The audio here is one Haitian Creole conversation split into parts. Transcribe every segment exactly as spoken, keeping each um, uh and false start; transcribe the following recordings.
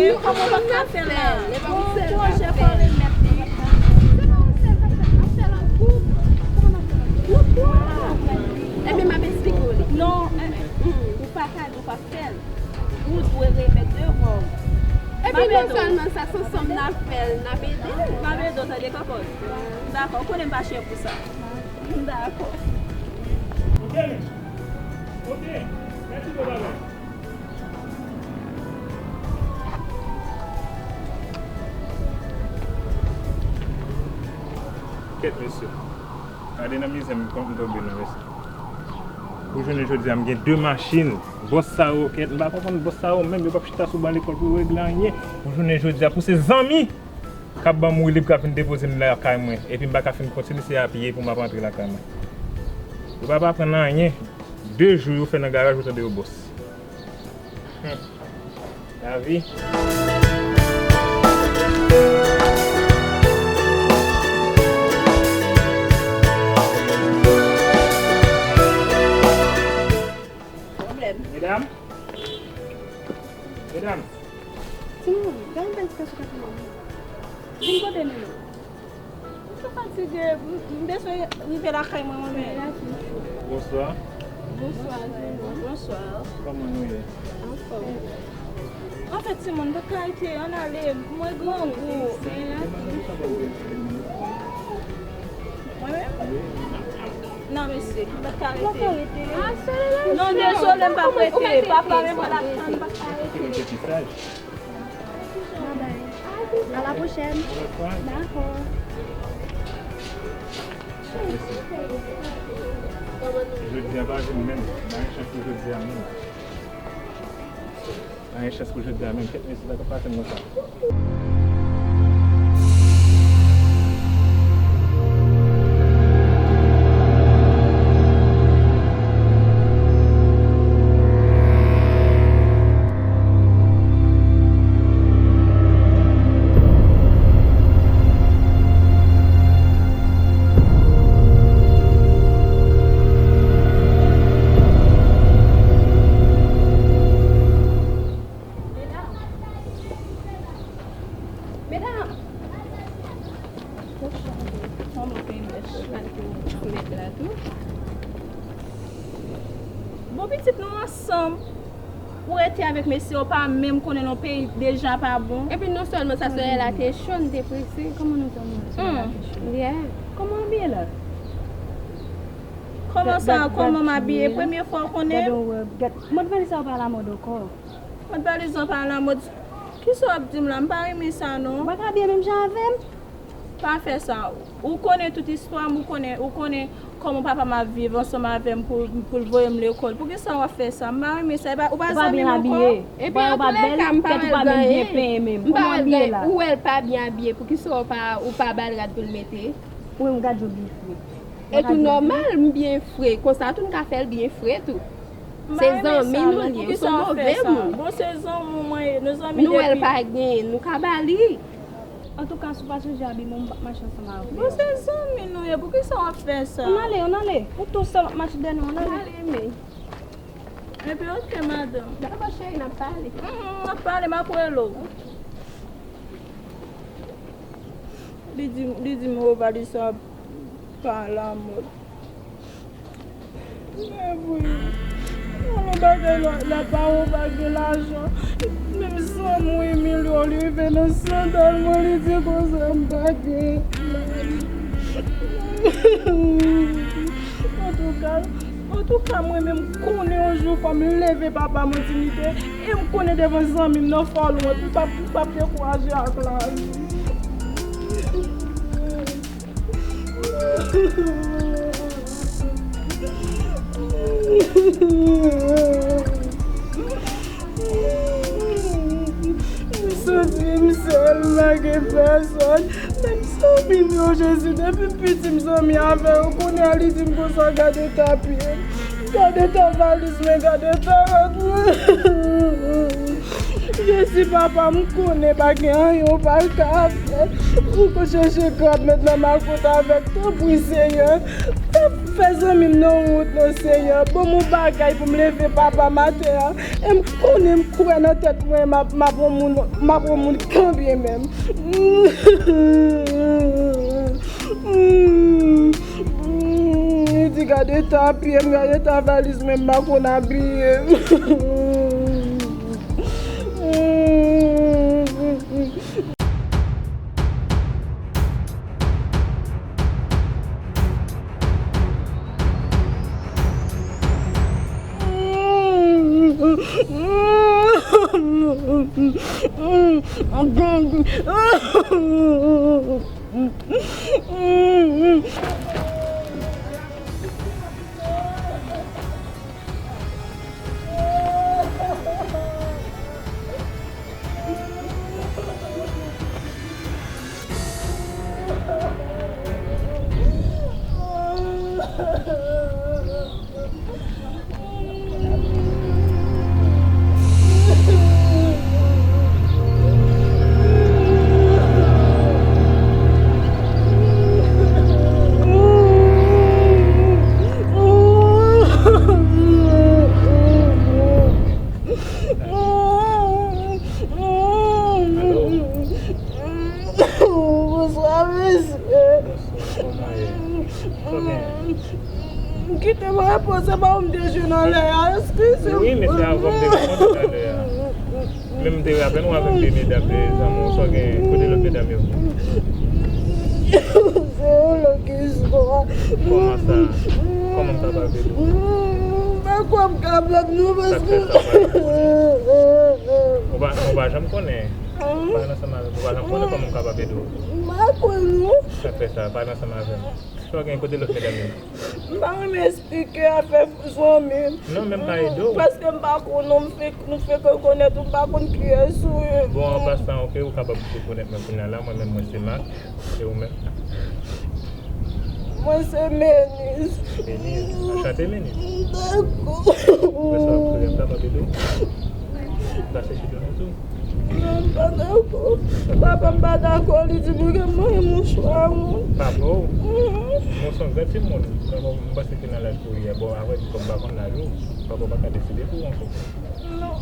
Kòman w pa ka fè l la? Bon, pwojè fò remèt li. Se pa yon sèl k ap fè l, n ap fè l an gwoup. Kòman n ap fè l an gwoup? Nou twa. Ebyen, m ap eksplike w li. Non, eh, eh, ou pa ka di w p ap fè l. Ou dwe remèt devwa w. Epi non sèlman sa, se ansanm n ap fè l, n ap ede l. M ap ede w tande kòkòt. Dakò, ou konnen m pa chen pou sa. Dakò. Ok, men. Ok. Mèsi pou bagay. Kèt, mesye. Gade nan mizè m tonbe nan, mesye. Pou jounen jodi a, m gen de machin. Bòs sa yo, kèt, m pa konprann bòs sa yo menm, yo p ap chita sou ban lekòl pou yo regle anyen. Pou jounen jodi a, pou se zanmi k ap ban m wi lib k ap vin depoze m lakay mwen. Epi m pa ka fin kontinye, se a pye pou m ap antre lakay mwen. Yo p ap aprann anyen. De jou yo fè nan garaj, ou tande yo bòs. Hmm. Lavi. Pwoblèm. Medam. Medam. Timoun, gade yon bèl ti kachou k ap fè la. Vin kote nou non. M twò fatige, m, m bezwen rive lakay mwen, mwen menm. Bonswa. Bonswa, Junior. Bonswa. Kòman nou ye? Anfòm. Anfèt, timoun, m pa ka rete, ann ale, mwen grangou. Mwen menm? Non, mesye, m pa ka rete. Non, dezole, m pa ka rete. Papa, men mwen la, m pa ka rete. Bye bye. À la prochaine. Dakò. Jodi a pa vin menm. Pa gen chans pou jodi a menm. Pa gen chans pou jodi a menm. Kèt mesye, sa k ap pase m konsa. Medam! Manman peye mèch, gade pou mèt la tou. Bon, pitit nou ansanm. Ou rete avèk mesye, ou pa menm konnen nan peyi deja pa bon. Epi non sèlman sa, solèy la te cho, nou te prese. Kòman nou konn solèy la te cho? Yeah. Kòman w abiye la? Kòman sa, kòman m abiye? Premye fwa w konnen? Gade w, gad, mòd valiz sa yo pa alamòd ankò. Mòd valiz lan pa alamòd. Kisa w ap di m la? M pa renmen sa non. Ou pa ka abiye menm jan avè m? Pa fè sa. Ou konnen tout istwa m, ou konnen, ou konnen kòman papa m ap viv ansanm avè m pou, pou l voye m lekòl. Poukisa w ap fè sa? M pa renmen sa. Ou pa, ou pa zanmi m ankò? Epi antoulèka, m pa wè l genyen. M pa wè l genyen. Ou wè l pa byen abiye. Poukisa w pa, ou pa ba l rad pou l mete? Ou menm ou gad jan w byen fre. E tou nòmal, m byen fre. Konsa tou n ka fè l byen fre tou. Se zanmi nou l ye, ou se move moun. Bon, se zanmi mwen ye, nou zanmi depi. Nou wè l pa genyen, nou ka ba li. Antouka, si w pa chanje abiman, m p ap mache ansanm avè w. Bon, se zanmi nou ye, poukisa w ap fè sa? Ann ale, ann ale. Ou tou sèl w ap mache dèyè nou, ann ale. Ann ale, men. Epi, oke, madanm. Dakò, cheri, n ap pale. Mm, n ap pale, m ap rele w. Li di, li di m, o, valiz sa pa alamòd. Men vre, yon lòt bagay la, la pa, ou pa gen lajan. Menm zanmi w Emilio, li rive nan sandal mwen, li di konsa m pa gen. Antouka, antouka, mwen menm, m konnen yon jou fò m leve papa m an diyite, e m konnen devan zanmi m nan fò l wont, m p ap, m p ap dekouraje ak lavi. M santi m sèl, m pa gen pèsòn. Menm zanmi m yo, Jezi, depi m piti m zanmi avè yo, kounye a li di m konsa, gade eta pye m, gade eta valiz mwen, gade eta rad mwen. Jezi, papa, m konnen pa gen anyen w pa ka fè. Ou konn chèche krab met nan makòt avèk, tanpri, Seyè. Fè zanmi m nan wont non, Senyè. Ban m yon bagay pou m leve papa m atè a. E m konnen m kwè nan tèt mwen, m ap, m ap yon moun, m ap yon moun kanbyen menm. Li di, "Gade eta pye m, gade eta valiz mwen, m pa konn abiye m." Alo? Bonswa, mesye. Bonswa, kòman w ye? Sa w gen? Kite m repoze, pa w m te jwenn anlè a, eskize m. Wi, men se avè w m te konn talè a. Men m te rapèl ou avèk de medam, de zanmi w, sa w gen, kote lòt medam yo? Se yon lòt istwa. Kòman sa? Kòman m kapab ede w? M pa kwè m kapab non, paske. Sa k fè sa, pa. Ou pa, ou pa janm konnen. Pale ansanm avè m. Ou pa janm konnen kòman m kapab ede w. M pa kwè non. Sa k fè sa, pale ansanm avè m. Sa w gen kote lòt medam yo? M pa renmen esplike afè zanmi m. Non, men m ka ede w. Paske m pa konn ou, m fenk, m fenk rekonèt ou, m pa konn kiyès ou ye. Bon, an pasan, oke, ou kapab rekonèt mwen kounye a la, mwen menm, mwen se Mak, e ou menm? Mwen se Menis. Menis, anchante, Menis. Dakò. Mwen sa ap fè, m kapab ede w? M ka chèche done tou. Non, m pa dakò. Papa m pa dakò, li di m ke m mouchwa, wi. Papa w? Mhm. Bon, se yon gran timoun. Papa w, m panse ke nan laj pou w ye a. Bon, avrèdi, kòm m pa konn laj ou, papa w pa ka deside pou ou ankò. Non.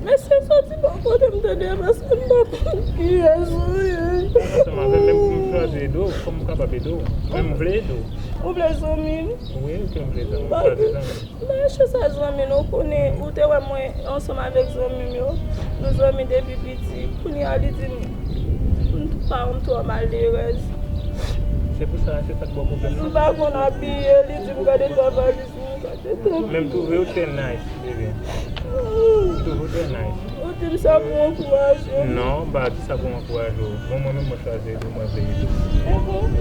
Mesye, soti bò kote m tande, paske m pa konn kiyès ou ye. Ansanm avè m, menm pou m chwazi ede w, kòm m kapab ede w. Menm m vle ede w. Ou vle zanmi m? Wi, ke m vle zanmi m. Chwazi zanmi m. M pa chwazi zanmi, non, ou konnen, ou te wè mwen ansanm avèk zanmi m yo. Nou zanmi depi piti. Kounye a, li di m, m pa, m twò malerèz. Se pou sa, se sa k ba w pwoblèm nan? M pa konn abiye, li di m gade travay li. Men m twouve w trè nice, bebe. M twouve w trè nice. Ou di m sa pou ankouraje m? Non, m pa di sa pou ankouraje w. Bon, mwen menm, mwen chwazi ede w, mwen vle ede w.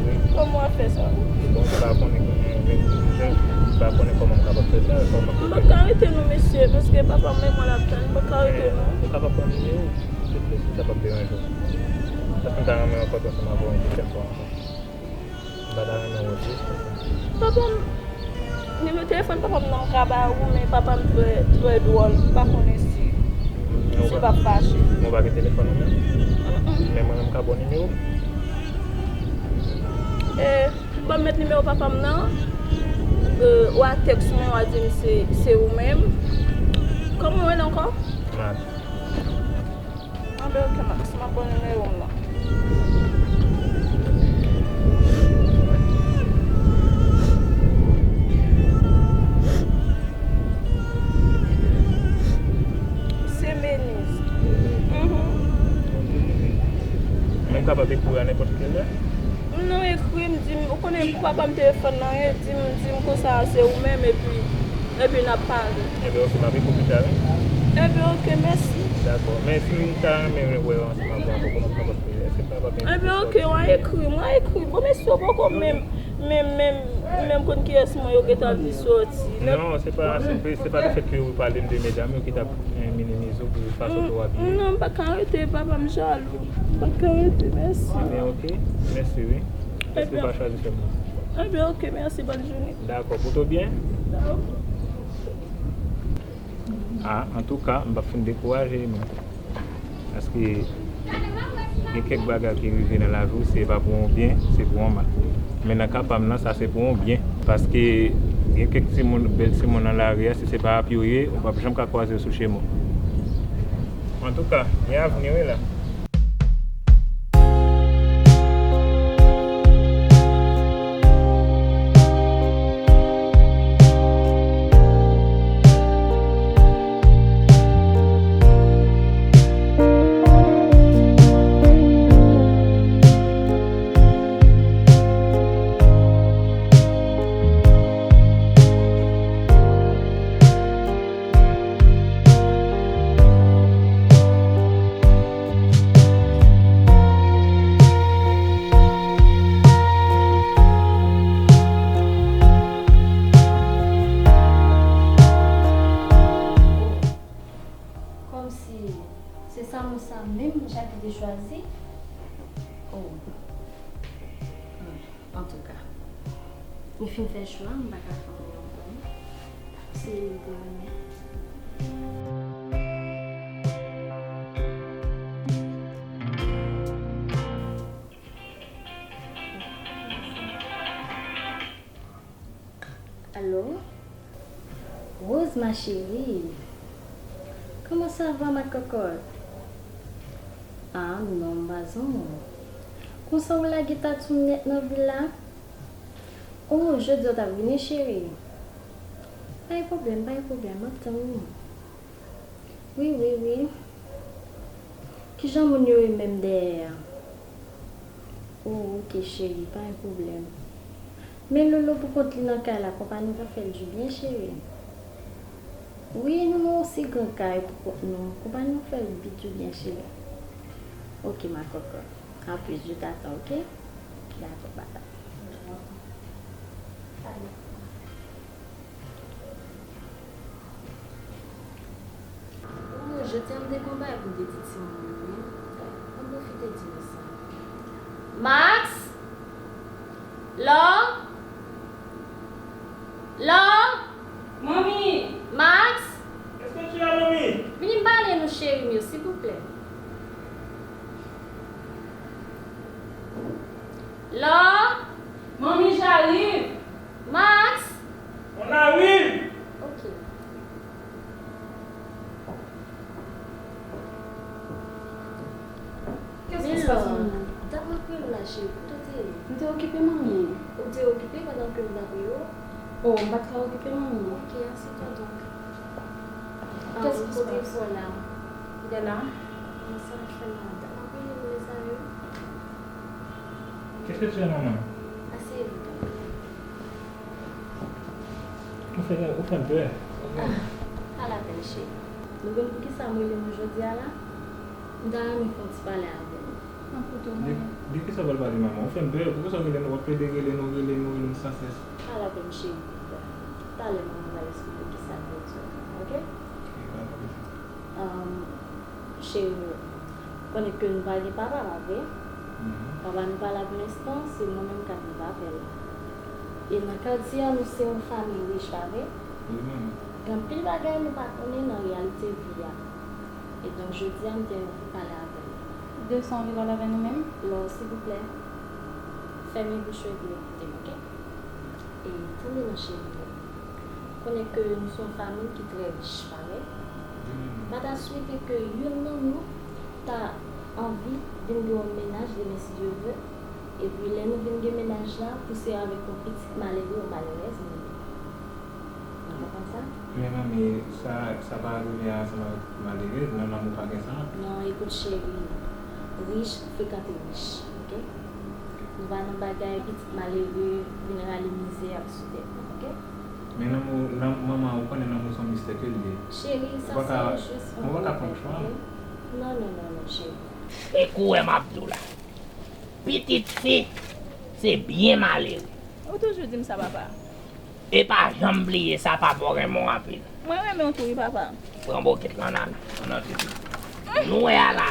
Wi. Kòman w ap fè sa? Bon, m pa konnen, m pa konnen kòman m kapab fè sa, kòman m ap fè. M pa ka rete non, mesye, paske papa m menm mwen l ap tann, m pa ka rete non. Ou kapab pran nimewo m, silvouplè, si sa p ap deranje w. Paske m ta renmen rankontre ansanm avè w yon pwochèn fwa ankò. M pa ta renmen wè w plis konsa. Papa m, nimewo telefòn papa m nan m ka ba ou, men papa m trè, trè dwòl. M pa konnen si, si l p ap fache. Men w pa gen telefòn ou menm? Mm-mm. Men mwen menm m ka ba w nimewo m. E, ban m met nimewo papa m nan. E, w a tèks mwen, w a di m se, se ou menm. Kòman w rele ankò? Mak. Anben, oke, Max, m ap ba w nimewo m nan. Se Menis. Mhm. Men m kapab ekri w a nenpòt kilè? Non, ekri m, di m, ou konnen papa m telefòn nan ye, di m, di m konsa se ou menm, epi, epi n ap pale. Enben, oke, m ap ekri w pita, wi. Enben, oke, mèsi. Dakò. Men si m ta renmen wè w ansanm avè w ankò, kòman m kapab fè? Èske m kapab gen plis sòti? Enben, oke, w a ekri m, w a ekri m. Bon, mesye, w poko menm, menm, menm, menm konn kiyès mwen, yo gentan vin sòti. Non, se pa, se, se pa lefèt ke ou pale m de medam yo ki t ap, eh, minimize w pou fason ke w abiye. Non, m pa ka rete, papa m jalou. M pa ka rete, mèsi. Enben, oke. Mèsi, wi. Èske w pa chwazi fè m? Enben, oke, mèsi, bòn jounen. Dakò, pou tou byen? Dakò. A, antouka, m p ap fin dekouraje, non. Paske Gen kèk bagay ki rive nan lavi w, si se pa pou yon byen, se pou yon mal. Men nan ka pa m nan, sa se pou yon byen. Paske gen kèk timoun, bèl timoun nan lari a, si se pa ap yo ye, ou p ap janm ka kwaze yo sou chemen w. Antouka, gen avni wi la. Kòmsi se Samosa menm Jackie te chwazi? Oh. Hmm. Antouka, li fin fè chwa, m pa ka fè anyen ankò non. Se li m te renmen. Alo? Rose ma chérie, comment ça va ma cocotte? Ah non, m pa zanmi w. Konsa w lage tati w nèt nan vil la? Oh, jodi a w t ap vini, cheri? Pa gen pwoblèm, pa gen pwoblèm, m ap tann ou. Wi, wi, wi. Kijan moun yo ye menm dèyè a? Oh, ok, cheri, pa gen pwoblèm. Men Lolo pou kont li nan kay la, konpayi w pa fè l dibyen, cheri? Wi, nou nan yon si gran kay pou kont nou, konpayi w fè l bi dibyen, cheri. Ok, ma cocotte. En plus, je t'attends, ok? Dakò, bye bye. Ooh, jodi a m te gon bagay pou m te di timoun yo, wi. Mwen pwofite di yo sa. Max? Lò? Lò? Manmi! Max? Est-ce que tu es là, manmi? Vini pale nou, cheri m yo, silvouplè. Lò? Manmi, j'arrive. Max? On arrive. Ok. Qu'est-ce qui se passe, maman? Lò, m t ap rele w la, cheri, kote w te ye? M te okipe manmi. Ou te okipe pandan ke m t ap rele w? Oh, m pa t ka okipe manmi. Ok, asitwa donk. Qu'est-ce qui se passe? Kote w la? Il est là. Sa fè madanm ap rele m, mezanmi. Qu'est-ce que tu as, maman? Aseyez-vous donc. Ou fè, ou fè m pè. Ah, pa lapèn, cheri. Nou konn poukisa m rele nou jodi a la? M ta renmen fè yon ti pale avè nou. De, de kisa w pral pale, manman? Ou fè m pè. Poukisa w rele nou? W ap plede rele nou, rele nou, rele nou san sès. Pa lapèn, cheri. Talè manman va esplike kisa l vle di w, ok? Ok, pa gen pwoblèm. Ahn, cheri, ou konnen ke nou pa gen papa, pa vre? Mhm. Papa nou pa la pou lenstan, se mwen menm k ap viv avè l. E nan katye a, nou se yon fanmi rich, pa vre? Wi, manman. Gen anpil bagay nou pa konnen nan reyalite vi a. E donk, jodi a, m te anvi pale avè l. De sa w anvi pale avè nou menm? Lò, silvouplè, fèmen bouch ou epi w koute m, ok? E tande non, cheri. Konnen ke nou se yon fanmi ki trè rich, pa vre? Wi, manman. M pa ta swete ke youn nan nou ta anvi vin gen yon mennaj demen, si Dye vle, epi lè nou vin gen mennaj la, pou se avèk yon pitit malere ou malerèz nou ye. Ou konprann sa? Men manmi, sa, sa pa rive ansanm avèk malerèz, nan lanmou pa gen sa. Non, ekout cheri, rich frekante rich, ok? Nou pa nan bagay pitit malere vin rale mizè ap sou tèt nou, ok? Men lanmou, lan-, manman, ou konnen lanmou se yon mistè ke l ye. Cheri, sa se jis yon pwovèb, ok? Non, non, non, non, cheri. E kouwè m ap di w la. Pitit fi, se byen malere. Ou toujou di m sa, papa. E pa janm bliye sa, papa w renmen w anpil. Mwen renmen w tou wi, papa. Pran bokit lan, Nana. Ann antre. Nou wè a la.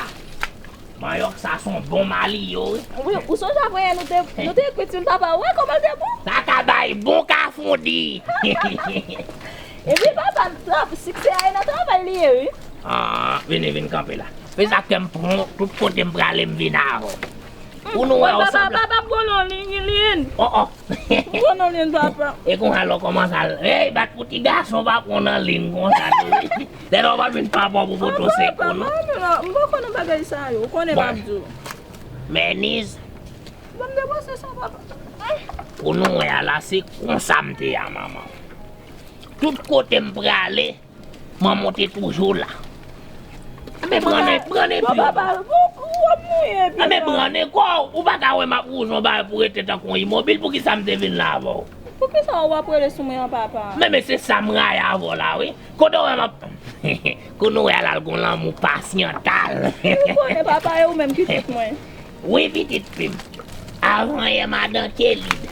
Manyòk sa se yon bon maliyo, wi. Wi, ou sonje avanyè nou te, nou te ekri ti moun papa, ou wè kòman l te bon? Sa ka bay bon kafondi. Epi papa, tra-, siksè a e nan travay li ye, wi. Ah, vini, vin kanpe la. Men sa k fè m pran w, tout kote m prale, m vin avè w. Ou nou wè w sanble. Papa, papa, m konnen w lin, lin. Oh, oh. M konnen w lin, papa. E konsa lè w kòmanse al, hey, bat pou ti gason, pa pran w nan lin konsa tou. Lè w pa vin papa pou poto seko, non. Papa, m pa konnen bagay sa yo. Ou konnen m ap di w. Mèniz. Ban m depanse sa, papa. Pou nou wè a la, se konsa m te a, manman. Tout kote m prale, manman w te toujou la. Anben, brannen, brannen pye w. Papa, ou, ou ap mouye pye. Anben, brannen kò w. Ou pa ka wè m ap wouze yon bagay pou rete tankou yon imobil. Poukisa m te vin la avè w? Poukisa w ap rele sou mwen an, papa? Men, men se sa m rayi avè w la, wi. Kote w wè m ap, kote w wè a la, l gon lanmou pasyantal. Ou konnen, papa, e ou menm ki tout mwen. Wi, pitit fi m. Avan yè, madan Kelly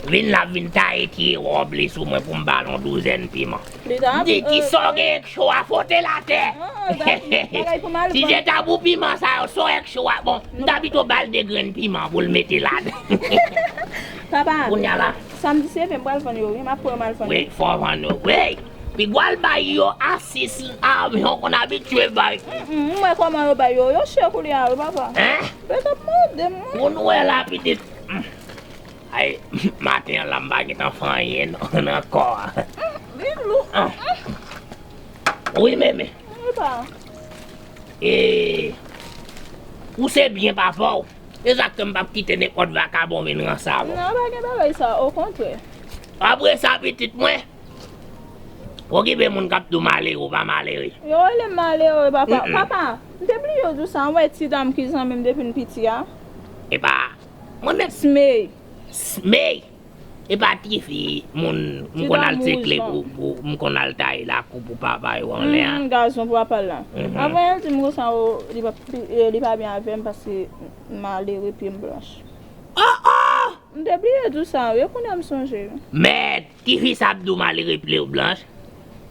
vin la, vin taye tiye wòb li sou mwen pou m ba l yon douzèn piman. M di, ki sa w gen ak cho a, fote l atè. Si se ta pou piman sa yo, so ak cho a, bon, m ta pito ba l de grenn piman pou l mete ladan. Papa, kounye a la, sa m di se vre, m pral vann yo, wi, m ap pran yo, m al vann yo. Wi, fò w vann yo, wi. Pi gwo al bay yo a sis, a, jan w konn abitye bay. Mm, mm, m wè kòman yo bay yo, yo chè kounye a, wi, papa. Hein? Yo t ap mande m, wi. Ou nou wè la, pitit. Ay, maten an la, m pa gentan fè anyen non, nan kò a. Li lou. Ah. Wi, men, men. Wi, pa. E, ou se byen papa w. E sa k fè m p ap kite nenpòt vakabon vin ranse avè w. Non, pa gen bagay sa, okontrè. Apre sa, pitit mwen, okipe moun k ap di w malere, w pa malere. Yo rele m malere, papa. Mm-mm. Papa, m te bliye w di w sa, m wè ti dam ki zanmi m depi n piti a. Epa, mwen menm. Smey. Smey. Epa tifi moun, m konn al sekle pou, pou, m konn al taye lakou pou papa yo anlè a. Mm, gazon pou papa l la. Mhm. Avan l di m konsa, o, li pa, li, li pa byen avè m paske malere pye m blanch. Oh, oh! M te bliye di w sa, wi, kounye a m sonje. Men, tifi sa ap di w malere pye w blanch.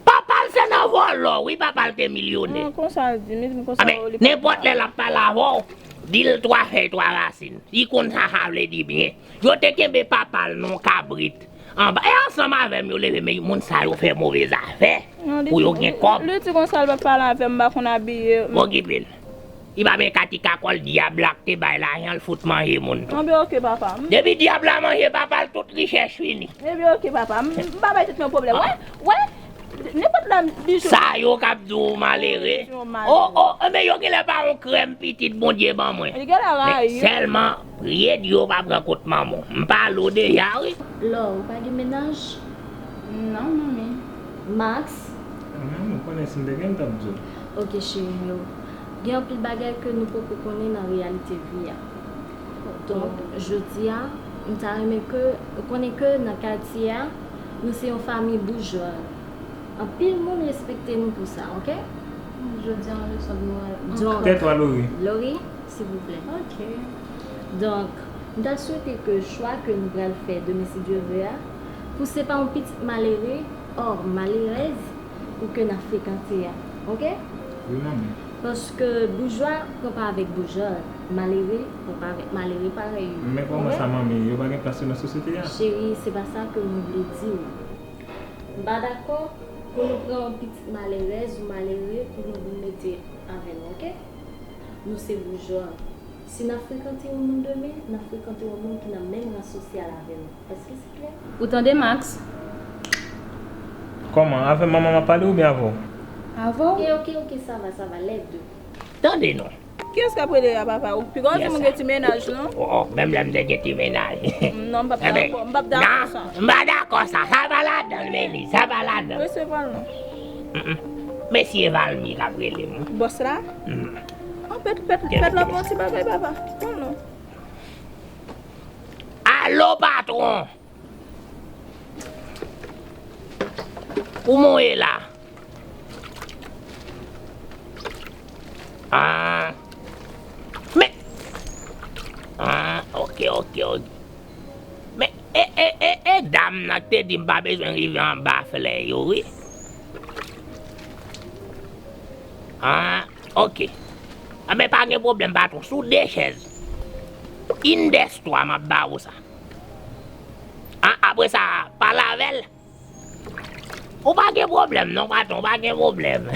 Papa l se nan vòlò, wi, papa l te milyonè. Ah, konsa l di, m di m konsa, o, li pa. Nenpòt lè l ap pale avè w, di l twa fèy, twa rasin. Li konn sa sa vle di byen. Yo te kenbe papa l nan yon kabrit anba. E ansanm avè m yo leve, men moun sa yo fè move zafè pou yo gen kòb. Li di konsa l pa pale avè m, m pa konn abiye. M okipe l. Li pa men katika kòl dyab la k te bay lajan l fout manje moun tou. Anben, oke, papa. Depi dyab la manje papa l, tout richès fini. Ebyen, oke, papa. M, m pa bay tèt mwen pwoblèm. Wè, wè, nenpòt lè m di jou. Sa yo k ap di w malere. Di w malere. O, o, enben yo genlè pa yon krèm pitit Bondye ban mwen. Li genlè rayi. Men sèlman, priye Dye w pa pran kot manman w. M pale w deja, wi. Lò, ou pa gen mennaj? Non, manmi. Max? Manmi, ou konnen si m te gen, m t ap di w. Oke, cheri m yo. Gen anpil bagay ke nou poko konnen nan reyalite vi a. Donk, jodi a, m ta renmen ke, ou konnen ke nan katye a, nou se yon fanmi boujwa. Anpil moun respekte nou pou sa, oke? Jodi a, yon leson de moral ankò. Donk, tèt ou a Lori. Lori, silvouplè. Oke. Donk, m ta swete ke chwa ke nou pral fè demen, si Dye vle a, pou se pa yon pitit malere, or malerèz, pou ke n ap frekante a, oke? Wi, manmi. Paske boujwa pran pa avèk boujwa, malere pran pa avèk malere parèy yo. Men kòman sa, manmi? Yo pa gen plas yo nan sosyete a? Cheri, se pa sa ke mwen vle di w. M pa dakò pou nou pran yon pitit malerèz ou malere pou nou vin mete avè nou, oke? Nou se boujwa. Si n ap frekante yon moun demen, n ap frekante yon moun ki nan menm ran sosyal avè nou. Èske se klè? Ou tande, Max? Kòman? Avè manman m ap pale oubyen avè w? Avè w. Oke, oke, oke, sa va, sa va, lè de. Tande non. Kiyès k ap rele a, papa? Ou piga w di m ou gen ti mennaj, non? Oh, oh, menm lè m te gen ti mennaj. Non, m p ap dakò, m p ap dakò sa. M pa dakò sa. Sa pa ladan l, Meni, sa pa ladan l. Resevwa l non. Mm, mm. Mesye Valmy k ap rele m. Bòs la? Mm. An pèt, pèt, pèt la pou yon ti bagay, papa. Pran non. Alo, patwon! Kouman w ye la? Ah. Men. Ah, oke, oke, oke. Men, e, e, e, e dam nan k te di m pa bezwen rive anba flè yo, wi. Ah, oke. Anben, pa gen pwoblèm, patwon. Sou de chèz. Indes twa, m ap ba ou sa. Ah, apre sa, pale avè l. Ou pa gen pwoblèm non, patwon, ou pa gen pwoblèm.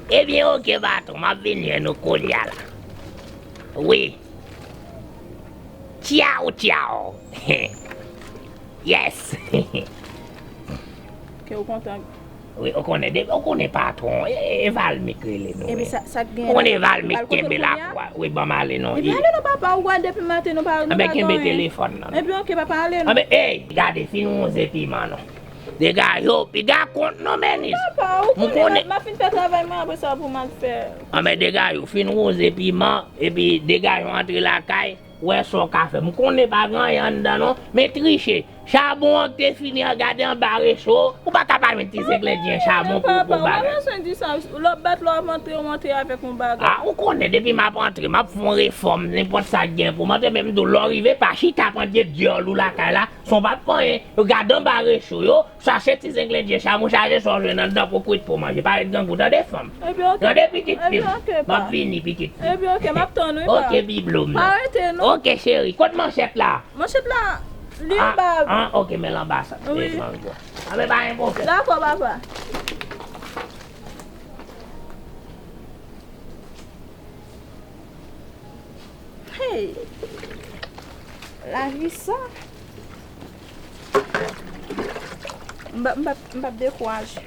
Ebyen, oke, patwon, m ap vini wè nou kounye a la. Wi. Tchaw, tchaw. Yes. Ke ou kontan. Wi, ou konnen, de, ou konnen patwon, e, e, e Valmik rele nou, wi. Epi sa, sa k gen? Ou konnen Valmik kenbe la, wi, ban m ale non. Epi ale non, papa, ou wè depi maten nou pa, nou pa gen anyen. Anben, kenbe telefòn nan. Epi oke, papa, ale non. Anben, ey, gade, fin wonze piman non. Dega yo, piga kont non, menis. Papa, ou konnen m ap fin fè travay mwen, apre sa pou m al fè. Anben, dega yo, fin wonze piman, epi dega yo antre lakay. Wè sa w ka fè. M konnen pa gen anyen anndan non, men triche. Chabon an ki te fini an, gade anba recho, ou pa ka pa jwenn ti zenglendyen chabon pou, pou bagay. Papa, ou pa bezwen di sa. Lè w bat lè w ap antre, ou antre avèk yon bagay. A, ou konnen, depi m ap antre, m ap fè yon refòm, nenpòt sa k gen pou m antre, men m di w, lè w rive, pa chita pran dye dyòl ou lakay la, san w pa t fè anyen. Gade anba recho yo, chache ti zenglendyen chabon, chache sa w jwenn anndan pou kwit pou manje. Pa ret grangou, tande fanm. Ebyen, oke. Tande pitit fi m. Ebyen, oke, pa. M ap vini, pitit fi m. Ebyen, oke, m ap tann, wi, pa. Oke, biblo m nan. Pa rete, non. Oke, cheri. Kot manchèt la? Manchèt la, li anba. Ah, ah, oke, men l anba sa. Wi. Anben, pa gen pwoblèm. Dakò, papa. Hey! Lavi sa. M p ap, m p ap, m p ap dekouraje.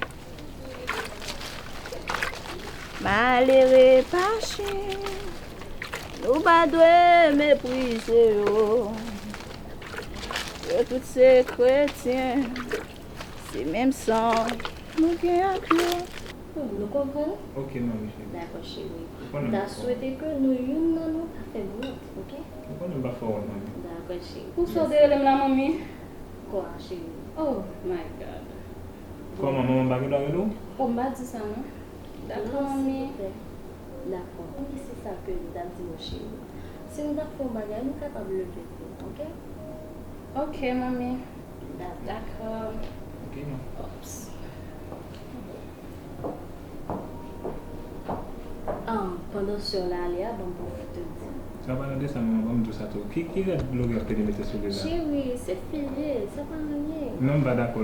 Malere pa chen, nou pa dwe meprize yo. Yo tout se kretyen, se menm san nou gen ak yo. Oh, nou konprann? Ok, manmi cheri. Dakò, cheri. M ta swete ke nou youn nan nou pa fè bwòt, ok? Ou konnen m pa fè wòl, manmi. Dakò, cheri. Pou sa w te rele m la, manmi? Kwa, cheri? Oh my God. Kòman, manman pa gen dwa rele w? Oh, m pa di sa, non. Dakò, manmi. Dakò. Manmi, se sa ke m t ap di nou, cheri. Si nou t ap fè yon bagay, nou kapab leve pou, ok? Ok, manmi. Dakò. Dakò. Ok, non. Oops. Ah, pandan sè w la ale a, ban m pwofite di. Sa pa nan desann non, ban m di w sa tou. Ki, ki rad Lori ap pede mete sou li la? Cheri, se fil ye, sa pa anyen. Non, m pa dakò.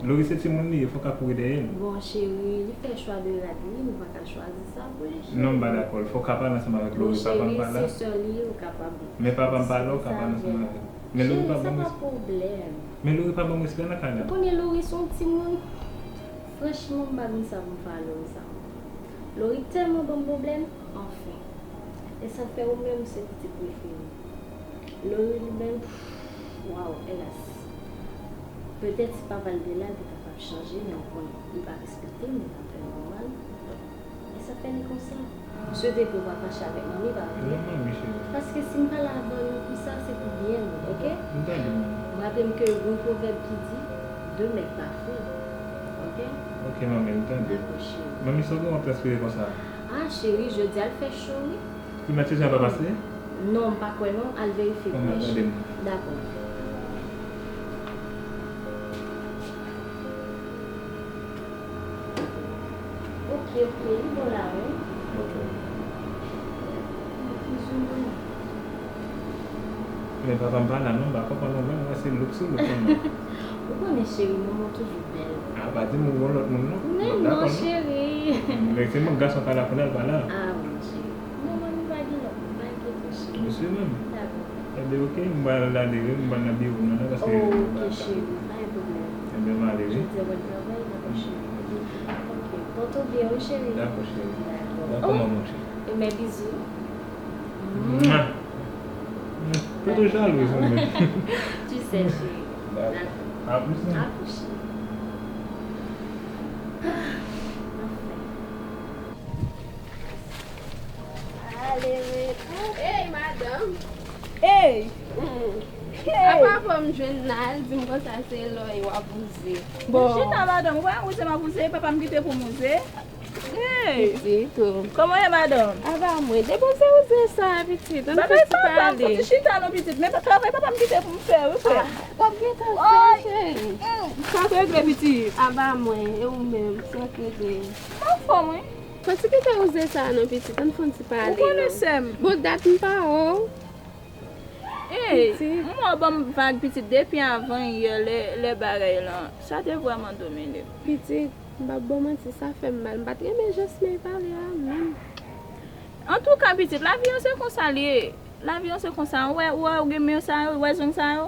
Lori se timoun li ye, fòk a kouri dèyè l. Bon, cheri, li fè chwa de rad li, nou pa ka chwazi sa pou li, cheri. Non, m pa dakò. Fòk a pale ansanm avèk Lori, papa m pa la. Bon, cheri, se sè li, ou kapab. Men papa m pa la, ou ka pale ansanm avè l. Men Lori pa ban m respè. Cheri, sa pa pwoblèm. Men Lori pa ban m respè nan kay la. Ou konnen Lori se yon timoun. Franchman, m pa konn sa pou m fè a Lori sa. Lori tèlman ban m pwoblèm, anfen. E sa fè ou menm se pitit prefere m. Lori li menm, waw, elas. Petèt si papa l te la, l te kapab chanje, men ou konnen, li pa respekte m, li pa fè nòmal. E sa fè li konsa. M swete ke w pa fache avèk manmi, pa vre? Non, manmi cheri. Paske si m pale avè nou konsa, se pou byen nou, ok? M tande, manmi. M raple m ke gen yon pwovèb ki di, de mèg pa fri. Ok? Ok, manmi, m tande. Dakò, cheri. Manmi, sa w gen w ap transpire konsa? Ah, cheri, jodi a l fè cho, wi. Klimatizè a pa pase? Non, m pa kwè non, al verifye pou mwen, cheri. Dakò. Ok, ok, li bon la, wi. Ok. Plizoumwen. Men papa m pa la non, m pa konprann non, mwen wè se louk sou louk kòman. Ou konnen cheri, manman w toujou bèl. A, pa di m ou gon lòt moun non. Men non, cheri. Men se mank gason ka la kounye a l pa la. A, wi, cheri. Non, manmi pa gen lòt moun, pa enkyete w, cheri. Mesye menm. Dakò. Ebyen, ok, m pral ale, wi, m pral nan biwo m nan, paske m pa ka. Ok, cheri, pa gen pwoblèm. Ebyen, m ale, wi. Jodi a w pral travay, dakò, cheri. Ok. Pòte w byen, wi, cheri. Dakò, cheri. Dakò. Dakò, manman, cheri. E mè bizou. Mwa. Mwa. Fè tou jalouz, ou menm. Tu sais, cheri. Dakò. Dakò. A plis, non? A plis, cheri. Anfen. Ale, Reka. Hey, madanm. Hey. Mm. Hey. Apa papa m jwenn nan, l di m konsa se lè w ap wouze. Bon. Chita, madanm, ou pa wouze, m ap wouze, papa m kite pou m wouze. Hey. Pitit, oh. Kòman w ye, madanm? Apa mwen, depoze wouze sa, pitit, ann fè ti pale. Bagay papa m, fò ti chita non, pitit, men travay papa m kite pou m fè, wi, frè. Ah, w ap gentan fè, cheri. Mm, sa k regle, pitit? Apa mwen, e ou menm, sa k regle? M anfòm, wi. Fò ti kite wouze sa non, pitit, ann fè yon ti pale non. Ou konnen sè m. Bon, dat m pa wè w. Ey, pitit. M wè w ban m vag, pitit, depi avan yè, lè, lè bagay lan. Sa te vrèman domine m. Pitit, M p ap ba w manti, sa fè m mal. M pa t renmen jan Smey pale a menm. Antouka, pitit, lavi an se konsa l ye. Lavi an se konsa. Ou wè, ou wè, ou gen men sa yo, ou wè zong sa yo.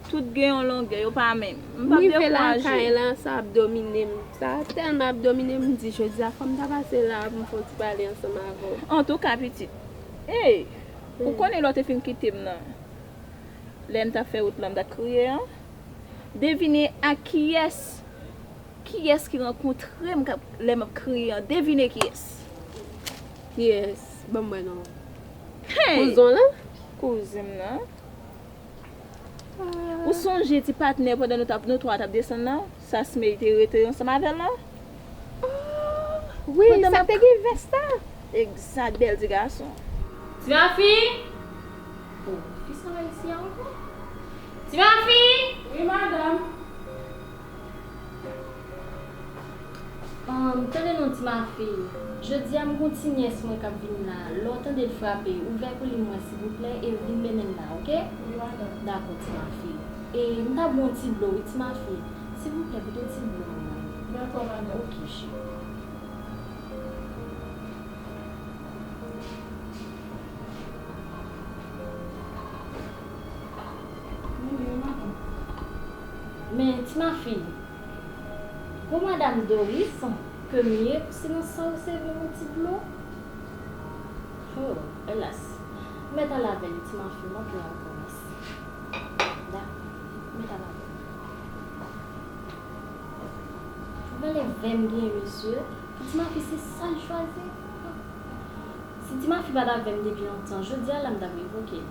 Tout gen yon longè, yo pa menm. M p ap dekouraje. M rive lakay la, sa ap domine m. Sa tèlman ap domine m, m di jodi a fò m ta pase la pou m fè yon ti pale ansanm avè w. Antouka, pitit. Ey, ou konnen lè w te fin kite m nan. Lè m t ap fè wout lan, m t ap kriye an. Devine a kiyès, kiyès ki rankontre m k ap, lè m ap kriye an. Devine kiyès. Kiyès? Ban m wè non. Hey! Kouzen w lan? Kouzen m nan. Ou sonje ti patnè pandan nou t ap, nou twa t ap desann lan? Sa Smey te rete ansanm avè l lan? Wi, sa te gen vès la. Egzak, bèl ti gason. Ti Mafi! Oh, fi sa la isi a ankò? Ti Mafi! Wi, madanm. Ahn, tande non, Ti Mafi. Jodi a, m gon ti nyès mwen k ap vini la. Lè w tande l frape, ouvè pou li m wè, silvouplè, e vin mennen l la, oke? Wi, madanm. Dakò, Ti Mafi. E m ta bwè yon ti dlo, wi, Ti Mafi. Silvouplè, pote yon ti dlo, madanm. Dakò, madanm. Oke, cheri. Men, Ti Mafi, gon madanm Doris ke m ye, sinon sa w se vin yon ti dlo. Oh, elas. M mèt al avè li, Ti Mafi, m ap vin ankò, mèsi. Dakò, m mèt al avè li. Ou wè lè vè m genyen, mesye, pou Ti Mafi se sa l chwazi. Si Ti Mafi pa t avè m depi lontan, jodi a la m t ap revoke l.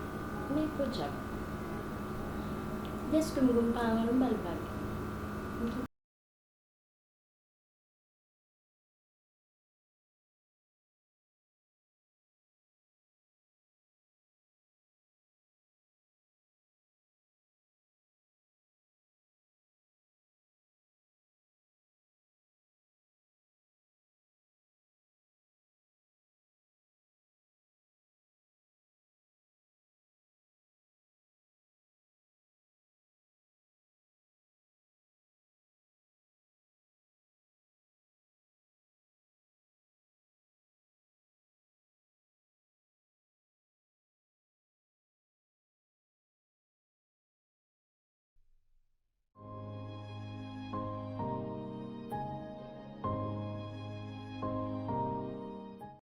Men podyab. Dèske m gon paran, m ba l vag. M tou